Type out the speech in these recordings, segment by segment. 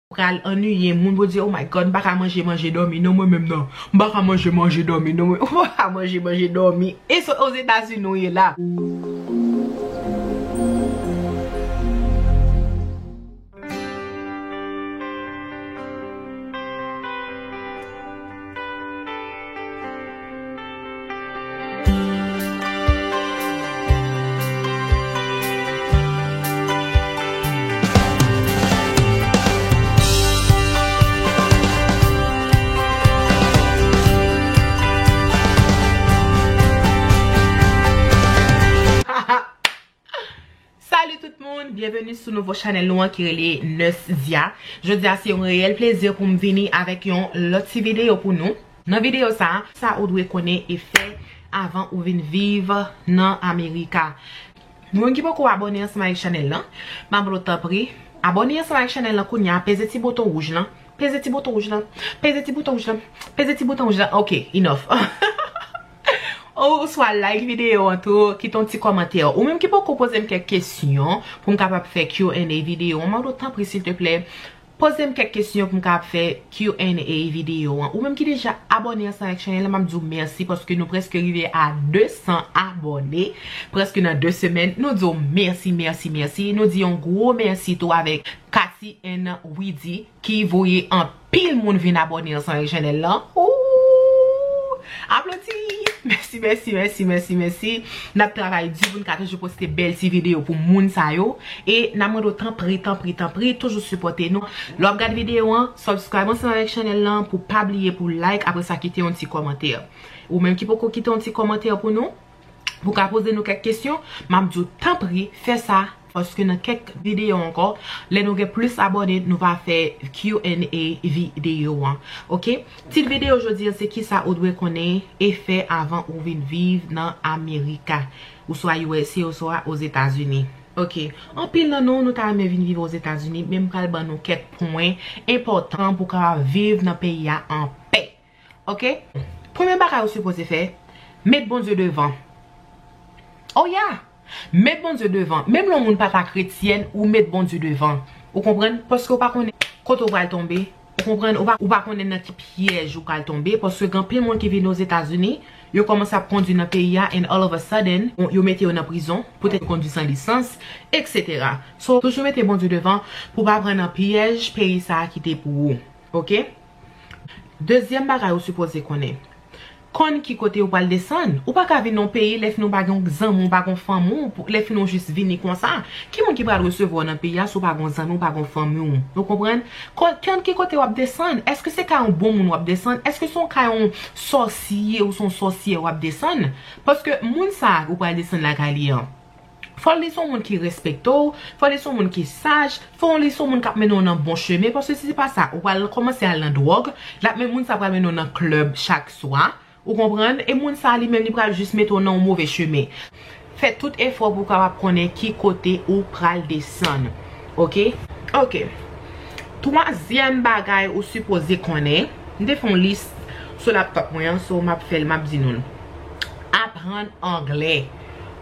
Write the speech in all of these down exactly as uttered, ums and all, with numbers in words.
Pral annuiye moun pou di, "Oh my God, m pa ka manje, manje, dòmi, non, mwen menm, non. M pa ka manje, manje, dòmi, non, mwen. M pa ka manje, manje, dòmi." E se Ozetazini ou ye la. Salut tout moun, byenveni sou nouvo chanèl nou an ki rele Nurse Zia. Jodi a se yon reyèl plezi pou m vini avèk yon lòt ti videyo pou nou. Nan videyo sa a, sa ou dwe konnen e fè avan ou vin viv nan Amerika. Moun ki poko abòne ansanm avèk chanèl lan, m ap lo tanpri, abòne ansanm avèk chanèl lan kounye a, peze ti bouton wouj lan, peze ti bouton wouj lan, peze ti bouton wouj lan, peze ti bouton wouj lan. Ok, enough. Ou swa like videyo an tou, kite yon ti kòmantè. Ou menm ki poko poze m kèk kesyon pou m kapab fè Q and A videyo an, m ap lo tanpri silteplè, poze m kèk kesyon pou m kapab fè Q and A videyo an. Ou menm ki deja abòne ansanm avèk chanèl lan, m ap di w mèsi paske nou prèske rive a de san abòne, prèske nan de semèn. Nou di w mèsi, mèsi, mèsi. Nou di yon gwo mèsi tou avèk Cathy and Weedy ki voye anpil moun vin abòne ansanm avèk chanèl lan. Ooh! Aplodi! Mèsi, mèsi, mèsi, mèsi, mèsi. N ap travay di pou n ka toujou poste bèl ti videyo pou moun sa yo. E n ap mande w tanpri, tanpri, tanpri, toujou sipòte nou. Lè w ap gade videyo an, subscribe ansanm avèk chanèl lan pou pa bliye pou like, apre sa kite yon ti kòmantè. Ou menm ki poko kite yon ti kòmantè pou nou, pou ka poze nou kèk kesyon, m ap di w tanpri fè sa, paske nan kèk videyo ankò, lè nou gen plis abòne, nou va fè Q and A videyo an. Ok? Tit videyo jodi an se kisa ou dwe konnen e fè avan ou vin viv nan Amerika, oswa U S A, oswa Ozetazini. Ok. Anpil nan nou, nou ta renmen vin viv Ozetazini, men m pral ban nou kèk pwen enpòtan pou kapab viv nan peyi a anpè. Ok? Premye bagay ou sipoze fè, met Bondye devan. Oh yeah! Met Bondye devan. Menm lè yon moun pa ta kretyèn, ou met Bondye devan. Ou konprann? Paske ou pa konnen kote ou pral tonbe. Ou konprann? Ou pa, ou pa konnen nan ki pyèj ou pral tonbe. Paske gen anpil moun ki vin Ozetazini, yo kòmanse ap kondwi nan peyi a, and all of a sudden, yo mete yo nan prizon, poutèt yo kondwi san lisans, et cetera. So, toujou mete Bondye devan pou pa pran nan pyèj peyi sa a kite pou ou. Ok? Dezyèm bagay ou sipoze konnen. Konn ki kote ou pral desann. Ou pa ka vin nan yon peyi, lè fini ou pa gen yon zanmi, ou pa gen yon fanmi w, pou, lè fini ou jis vini konsa. Ki moun ki pral resevwa w nan peyi a si w pa gen yon zanmi, ou pa gen yon fanmi w? Ou konprann? Kon-, konn ki kote w ap desann. Èske se kay yon bon moun w ap desann? Èske se yon kay yon sòsye ou se yon sòsyè w ap desann? Paske moun sa a ou pral desann lakay li an, fò li se yon moun ki respekte w, fò li se yon moun ki saj, fò li se yon moun k ap mennen w nan bon chemen, paske si se pa sa, ou pral kòmanse al nan dwòg, l ap men moun sa pral mennen w nan klèb chak swa, ou konprann, e moun sa li menm li pral jis mete w nan yon move chemen. Fè tout efò pou w kapab konnen ki kote ou pral desann. Ok? Ok. Twazyèm bagay ou sipoze konnen, m te fè yon lis sou laptop mwen an, so m ap fè l, m ap di nou l. Aprann anglè.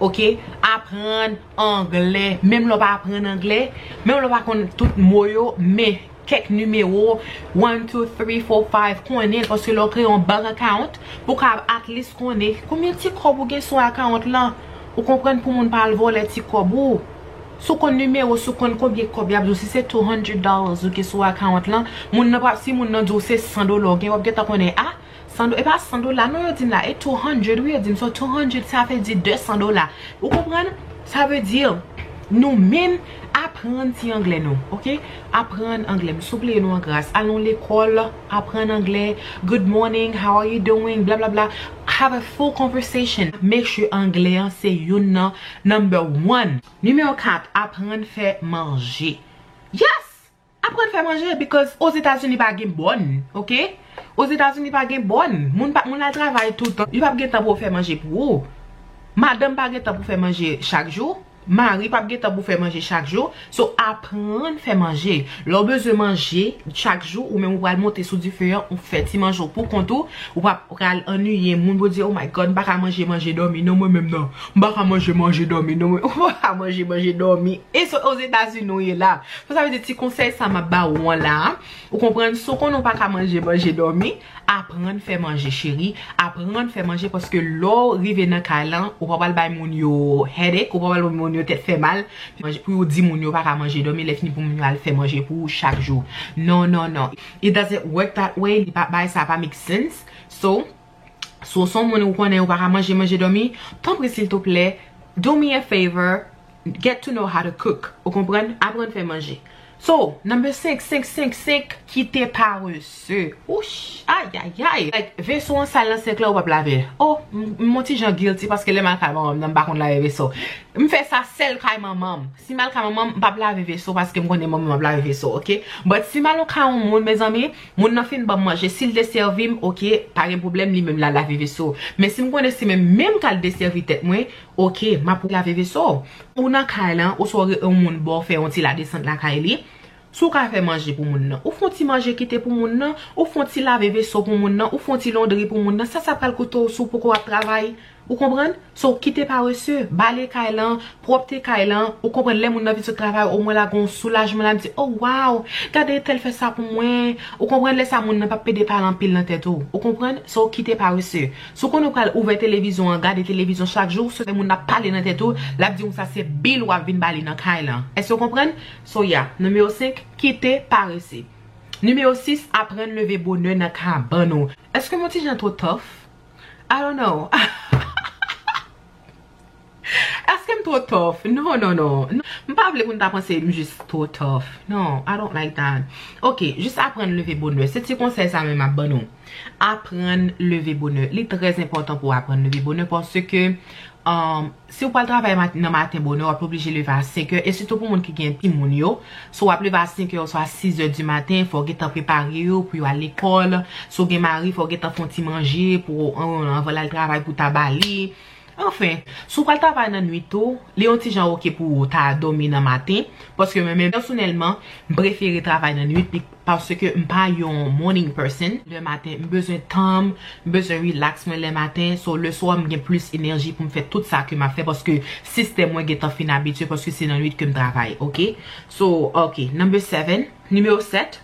Ok? Aprann anglè. Menm lè w pa aprann anglè, menm lè w pa konn tout mo yo, men kèk nimewo, one, two, three, four, five, konnen l, paske lè w kreye yon bank account, pou w ka at least konnen konbyen ti kòb ou gen sou account lan. Ou konprann, pou moun pa al vòlè ti kòb ou. Si w konn nimewo, si w konn konbyen kòb y ap di w, si se two hundred dollars ou gen sou account lan, moun nan p ap, si moun nan di w se san dola w gen, w ap gentan konnen, a, san do-, e pa san dola non yo di m la, e two hundred wi yo di m, so two hundred sa vle di de san dola. Ou konprann? Sa vle di, nou menm, aprann ti anglè nou, ok? Aprann anglè. M sipliye nou an gras, al nan lekòl, aprann anglè. Good morning, how are you doing? Bla, bla, bla. Have a full conversation. Make sure anglè an se youn nan number one. Nimewo kat, aprann fè manje. Yes! Aprann fè manje, because Ozetazini pa gen bòn, ok? Ozetazini pa gen bòn. Moun pa, moun al travay toutan. Li p ap gen tan pou fè manje pou ou. Madanm pa gen tan pou fè manje chak jou. Mari p ap gen tan pou fè manje chak jou. So, aprann fè manje. Lè w bezwen manje chak jou, ou menm ou pral monte sou dife an, ou fè ti manje w pou kont ou, ou p ap pral annuiye moun pou di, "Oh my God, m pa ka manje, manje, dòmi, non, mwen menm, non. M pa ka manje, manje, dòmi, non, mwen, m pa ka manje, manje, dòmi." E so, Ozetazini ou ye la. So, sa vle di, ti konsèy sa m ap ba ou an la, ou konprann, si w konnen w pa ka manje, manje, dòmi, aprann fè manje, cheri. Aprann fè manje, paske lè w rive nan kay lan, ou pa pral bay moun yo headache, ou pa pral bay moun yo tèt fè mal. Manje, pou yo di moun yo pa ka manje, dòmi, lè fini pou moun yo al fè manje pou ou chak jou. Non, non, non. It doesn't work that way. Li pa, bagay sa pa make sense. So, si w se yon moun ou konnen ou pa ka manje, manje, dòmi, tanpri, siltouplè, do me a favor, get to know how to cook. Ou konprann? Aprann fè manje. So, number senk, senk, senk, senk, kite parese. Ouch, ayayay. Like, veso an sal nan senk la, ou p ap lave. Oh, m m on ti jan guilty paske lè m al kay manman m nan, m pa konn lave veso. M fè sa sèl kay manman m. Si m al kay manman m, m p ap lave veso paske m konnen manman m ap lave veso, oke? But si m al yon kay yon moun, mezanmi, moun nan fin ban m manje, si l te sèvi m, oke, pa gen pwoblèm, li menm l al lave veso. Men si m konnen se menm, menm k al desèvi tèt mwen, oke, m ap lave veso. Ou nan kay lan, oswa w gen yon moun ba w fè yon ti ladesant lakay li, si w ka fè manje pou moun nan, ou fè yon ti manje kite pou moun nan, ou fè yon ti lave veso pou moun nan, ou fè yon ti londri pou moun nan, sa, sa pral koute w si w poko ap travay. Ou konprann? So, kite parese, bale kay lan, pwòpte kay lan, ou konprann, lè moun nan vin sot travay, omwen l a gen yon soulajman, l ap di, "Oh, wow, gade tèl fè sa pou mwen." Ou konprann, lè sa moun nan p ap pede pale anpil nan tèt ou. Ou konprann? So, kite parese. Si w konnen w pral ouvè televizyon an, gade televizyon chak jou, se lè moun nan ap pale nan tèt ou, l ap di w sa se bil w ap vin bale nan kay lan. Èske w konprann? So, yeah, nimewo senk, kite parese. Nimewo sis, aprann leve bonè nan kabann ou. Èske m on ti jan twò tough? I don't know. Èske m twò tough? Non, non, non. Non. M pa vle pou n ta panse m jis twò tough. Non, I don't like that. Ok, jis aprann leve bonè. Se ti konsèy sa menm m ap ban nou. Aprann leve bonè. Li trè enpòtan pou w aprann leve bonè paske, um, si w pral travay mat- nan maten bonè, w ap oblije leve a senk è. E sitou pou moun ki gen timoun yo, so w ap leve a senk è oswa sis è di maten, fò w gentan prepare yo pou yo al lekòl. Si w gen mari, fò w gentan fè yon ti manje pou, an- anvan l al travay pou w ta ba li. Anfen, si w pral travay nan nwit tou, li yon ti jan oke pou w ta dòmi nan maten, paske mwen menm pèsonèlman, m prefere travay nan nwit pi- paske m pa yon morning person. Lè maten, m bezwen tan m, m bezwen relax mwen lè maten. So, lè swa m gen plis enèji pou m fè tout sa ke m ap fè paske sistèm mwen gentan fin abitye paske se nan nwit ke m travay, oke? So, oke, number seven, nimewo sèt.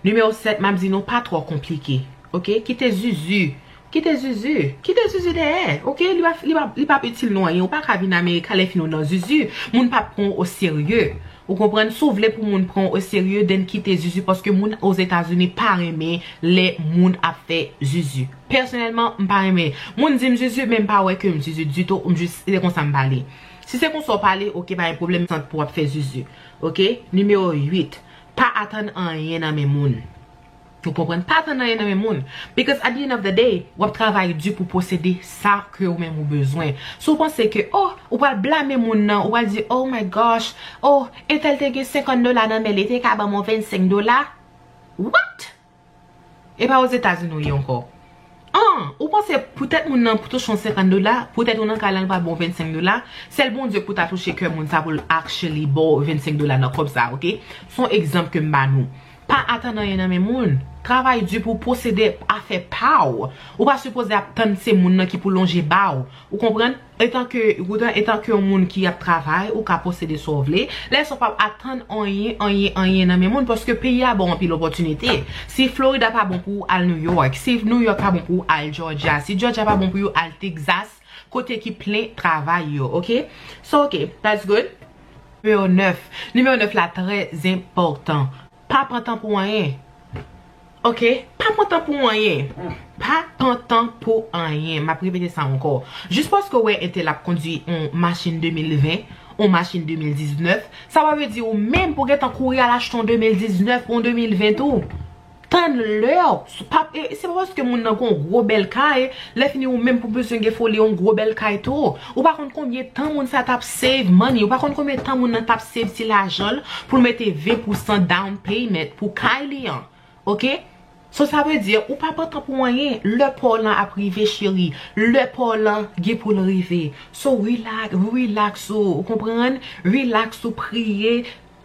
Nimewo sèt, m ap di nou pa twò konplike. Oke? Kite zuzu. Kite zuzu. Kite zuzu dèyè. Oke? Li pa, li pa, li p ap itil nou anyen. Ou pa ka vin Amerika lè fini w nan zuzu. Moun p ap pran w oserye. Ou konprann? Si w vle pou moun pran w oserye, then kite zuzu, paske moun Ozetazini pa renmen lè moun ap fè zuzu. Pèsonèlman, m pa renmen. Moun di m zuzu, men m pa wè ke m zuzu ditou, m jis, se konsa m pale. Si se konsa w pale, oke, pa gen pwoblèm, sant pou w ap fè zuzu. Oke? Nimewo uit. Pa atann anyen nan men moun. Ou konprann? Pa atann anyen nan men moun. Because at the end of the day, w ap travay di pou posede sa ke ou menm ou bezwen. Si w panse ke, oh, ou pral blame moun nan, ou pral di, "Oh my gosh, oh, entèl te gen senkant dola nan men li, te ka ban mwen vennsenk dola." What? E pa Ozetazini ou ye ankò. An, ou panse poutèt moun nan pou touche yon senkant dola, poutèt ou nan kay lan li pral ba w vennsenk dola, sèl Bondye pou ta touche kè moun sa pou l actually ba w vennsenk dola nan kòb sa, oke? Se yon egzanp ke m ba nou. Pa atann anyen nan men moun. Travay di pou w posede afè pa w. Ou pa sipoze ap tann se moun nan ki pou lonje ba w. Ou konprann? Etanke, ou tan, etanke yon moun ki ap travay, ou ka posede sa w vle. Lè sa w p ap atann anyen, anyen, anyen nan men moun, paske peyi a ba w anpil opòtinite. Si Florida pa bon pou ou, al New York. Si New York pa bon pou ou, al Georgia. Si Georgia pa bon pou ou, al Texas, kote ki plen travay yo, oke? So, oke, that's good. Nimewo nèf. Nimewo nèf la trè enpòtan. Pa pran tan pou anyen. Oke? Pa pran tan pou anyen. Pa pran tan pou anyen. M ap repete sa ankò. Jis paske w wè entèl ap kondui yon machin de mil ven, yon machin de mil diznèf, sa pa vle di ou menm pou gentan kouri al achte yon de mil diznèf pou yon de mil ven tou. Tann lè w. Pa, e, se pa paske moun nan gen yon gwo bèl kay, lè fini ou menm pou bezwen gen foli yon gwo bèl kay tou. Ou pa konn konbyen tan moun sa t ap save money. Ou pa konn konbyen tan moun nan t ap save ti lajan l pou l mete ven pousan down payment pou kay li an. Oke? So sa vle di, ou pa pran tan pou anyen. Lè pa w lan ap rive, cheri. Lè pa w lan gen pou l rive. So relax, relax ou, ou konprann? Relax ou, priye,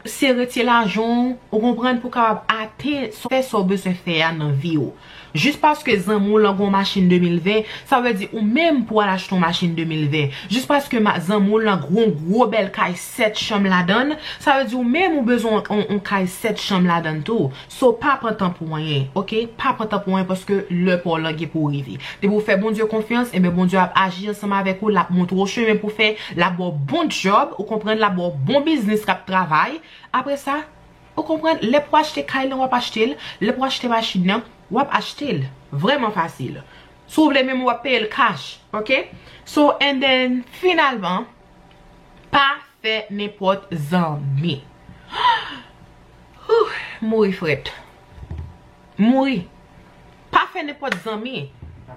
sere tye lajan w, ou konprann, pou w kapab aten, fè sa w bezwen fè a nan vi w. Jis paske zanmi w lan gon machin de mil ven, sa vle di ou menm pou al achte yon machin de mil ven. Jis paske ma- zanmi w lan gon gwo bèl kay sèt chanm ladan l, sa vle di ou menm ou bezwen yon, yon kay sèt chanm ladan l tou. So pa pran tan pou anyen, oke? Pa pran tan pou anyen paske lè pa w lan gen pou rive. Depi w fè Bondye konfyans, enben Bondye ap aji ansanm avèk ou, l ap montre w chemen pou fè, l ap ba w bon djòb, ou konprann, l ap ba w bon biznis k ap travay. Apre sa, ou konprann, lè pou achte kay lan, w ap achte l, lè pou achte machin nan, w ap achte l. Vrèman fasil. Si w vle menm, w ap peye l cash, oke? So, and then, finalman, pa fè nenpòt zanmi. Mouri frèt. Mouri. Pa fè nenpòt zanmi.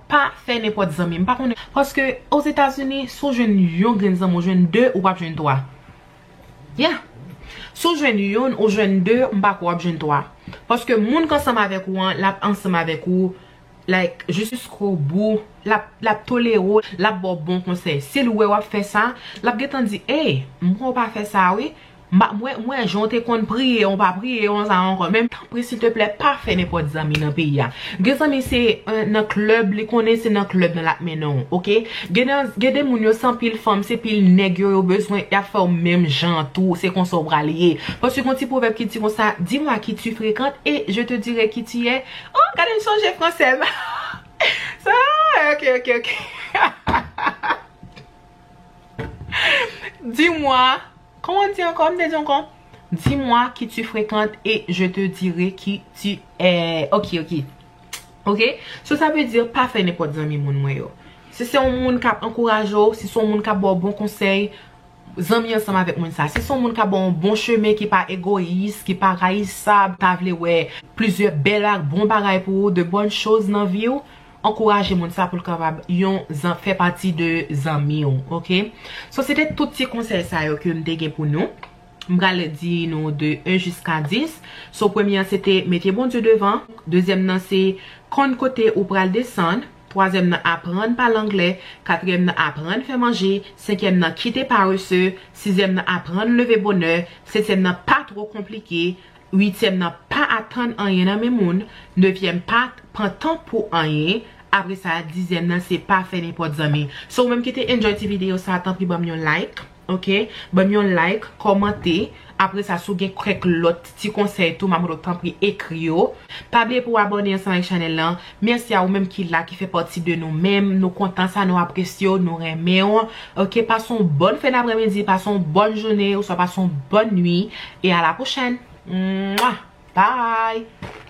Pa fè nenpòt zanmi. M pa konnen. Paske Ozetazini, si w jwenn yon grenn zanmi, w jwenn de, ou p ap jwenn twa. Yeah. Si w jwenn youn, ou jwenn de, m pa kwè w ap jwenn twa. Paske moun k ansanm avèk ou an, l ap ansanm avèk ou, like, jusqu'au bout. L ap, l ap tolere w, l ap ba w bon konsèy. Si l wè w ap fè sa, l ap gentan di, ey, m kwè w pa fè sa, wi. M pa, mwen, mwen, jan w te konn priye, w pa priye konsa ankò. Men tanpri, silteplè, pa fè nenpòt zanmi nan peyi a. Gen zanmi, se, eh, nan klèb, li konnen se nan klèb nan l ap mennen w, oke? Gen nan, gen de moun yo, se anpil fanm, se pil nèg yo, yo bezwen, y ap fè w menm jan tou, se konsa w pral ye. Paske gon ti pwovèb ki di konsa, dis-moi qui tu fréquentes et je te dirai qui tu es. Oh, gade m sonje fransè m. Sa, ok, ok, ok. Dis-moi, kòman di ankò? M te di ankò, dis-moi qui tu fréquentes et je te dirai qui tu es. Ok, ok. Ok? So, sa vle di, pa fè nenpòt zanmi moun mwen yo. Si se yon moun k ap ankouraje w, si se yon moun k ap ba w bon konsèy, zanmi ansanm avèk moun sa. Si se yon moun k ap ba w yon bon chemen, ki pa egoyis, ki pa rayisab, ta vle wè plizyè bèl ak bon bagay pou ou, de bonnes choses nan vi w, ankouraje moun sa pou l kapab yon zan-, fè pati de zanmi w, ok? So, se te tout ti konsèy sa yo ke m te gen pou nou. M pral di nou de un jiska dis. So, premye an, se te mete Bondye devan. Dezyèm nan, se konn kote ou pral desann. Twazyèm nan, aprann pale anglè. Katriyèm nan, aprann fè manje. Senkyèm nan, kite parese. Sizyèm nan, aprann leve bonè. Setyèm nan, pa twò konplike. Uityèm nan, pa atann anyen nan men moun. Nevyèm, pa pran tan pou anyen. Apre sa, dizyèm nan, se pa fè nenpòt zanmi. So, ou menm ki te enjoy ti videyo sa, tanpri ban m yon like, ok? Ban m yon like, kòmante. Apre sa, si w gen kèk lòt ti konsèy tou, m ap mande w tanpri ekri yo. Pa bliye pou w abòne ansanm avèk chanèl lan. Mèsi a ou menm ki la, ki fè pati de nou menm. Nou kontan sa, nou apresye w, nou renmen w. Ok, pase yon bòn fen aprèmidi, pase yon bòn jounen, oswa pase yon bòn nwi. E a la pwochèn. Mwah! Bye!